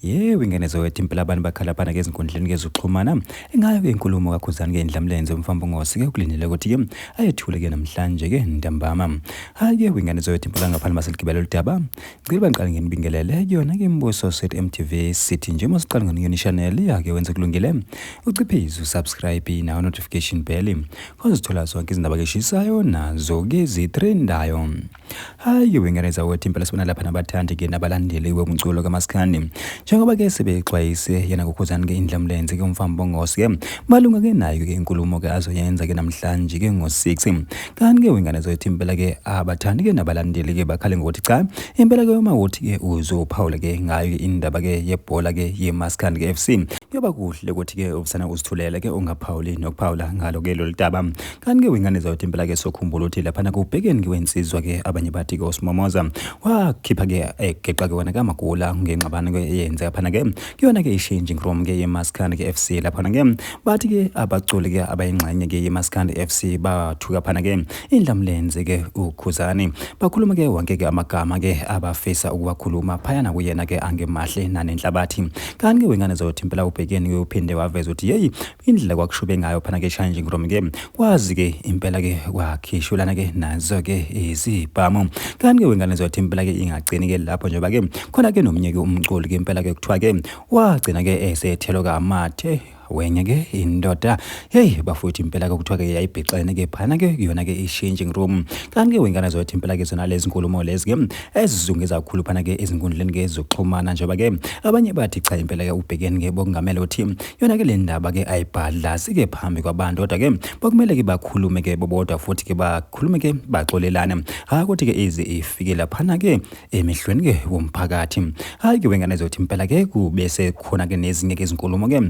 Yebo, ingeniso wethu impela abantu bakhala phana ke ezinkundleni ke zokuxhumana engayo ke inkulumo kaKhuzani ke indlamlenze umfambo ngosi ke ukulindele ukuthi ke ayethule ke namhlanje ke ntambama. Hayi ke ingeniso wethu impela ngaphandle maseligibela ludaba. Ngicela bangiqale ngenibingelele yona ke imbuso set MTV City nje masiqala ngani channel yake wenze kulungile. Uciphize usubscribe na notification bell. Kozithola zonke izindaba ke shisayo nazo ke zitrendayo. Hayi ke ingeniso wethu impela sibona lapha nabathandi ke nabalandeli womculo kaMaskandi. Njengoba ke sebexwayise yena kuKhuzani ke indlamlenze ke umfambo ngosi ke malunga ke nayo ke inkulumo ke azoyenza ke namhlanje ke ngo6 kanti ke wengane zethu impela ke abathandi ke nabalandeli ke bakhale ngokuthi cha impela ke uma uthi ke uzophawula ke ngayo indaba ke yebhola ke yeMaskandi ke FC kuyoba kuhle ukuthi ke ubusana uzithulele ke ungaphawuli nokuphawula ngalo ke lolitaba kanti ke wengane zethu impela ke sokhumbula ukuthi lapha kubhekeni kwensizwa ke abanye bathi ke uSimomoza wakhipha ke egeqa ke wona kamagula ngenxabano ke yenza phana ke kuyona ke i-changing room ke yeMaskandi ke FC lapha ke bathi ke abaculi ke abayingxenye ke yeMaskandi FC bathuka phana ke indlamlenze ke uKhuzani bakhuluma ke wonke ke amagama ke abafisa ukuwakhuluma phayana kuyena ke angemahle nanenhlabathi kanti ke wengane zothi impela ubhekeni ke uphinde waveza ukuthi hey indlela kwakushube ngayo phana ke changing room ke kwazi ke impela ke wakhishulana ke nazo ke izibhamu kanti ke wengane zothi impela ke ingagcini ke lapho njengoba ke khona ke nomnye ke umculi ke impela ke kuthiwa ke wagcina ke esethelo kamathe wenye ke indoda hey bafowethu impela ke kuthiwa ke yayibhexene ke phana ke kuyona ke i-changing room kanti ke wengane zothi impela ke zona lezi nkulumo lezi ke ezizungeza kakhulu phana ke ezinkundleni ke zokuxhumana njengoba ke abanye bathi cha impela ke ubhekeni ke bokungamela uthi yona ke le ndaba ke ayibhadlazi ke phambi kwabantu kodwa ke bokumele ke bakhulume ke bobodwa futhi ke bakhulume ke baxolelane hayi ukuthi ke ize ifikela phana ke emehlweni ke womphakathi hayi ke wengane zothi impela ke kubese khona ke nezinye ke izinkulumo ke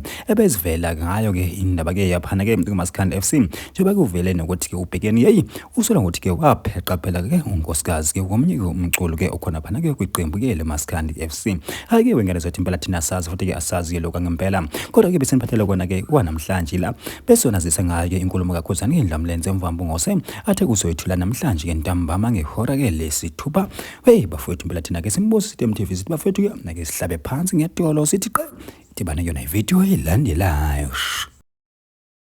vela ngayo ke indaba ke yaphana ke kuMaskandi FC njengoba kuvele nokuthi ke ubhekeni hey usola ngokuthi ke wapheqa phela ke unkosikazi ke komnye ke umculo ke okhona phana ke kwiqembu ke leMaskandi FC hayi ke wengane zothi impela thina sazi futhi ke asazi ke lokho ngempela kodwa ke beseniphathele kona ke kwanamhlanje la bese nazise ngayo ke inkulumo kaKhuzani indlamlenze emvambo ngose athe kuzoyithula namhlanje ke ntambama ngehora ke lesithupha hey bafowethu impela thina ke simbuso sithi MTV sithi bafowethu ke nake sihlabe phansi ngedolo sithi qe dibane yona ivideo elandelayo.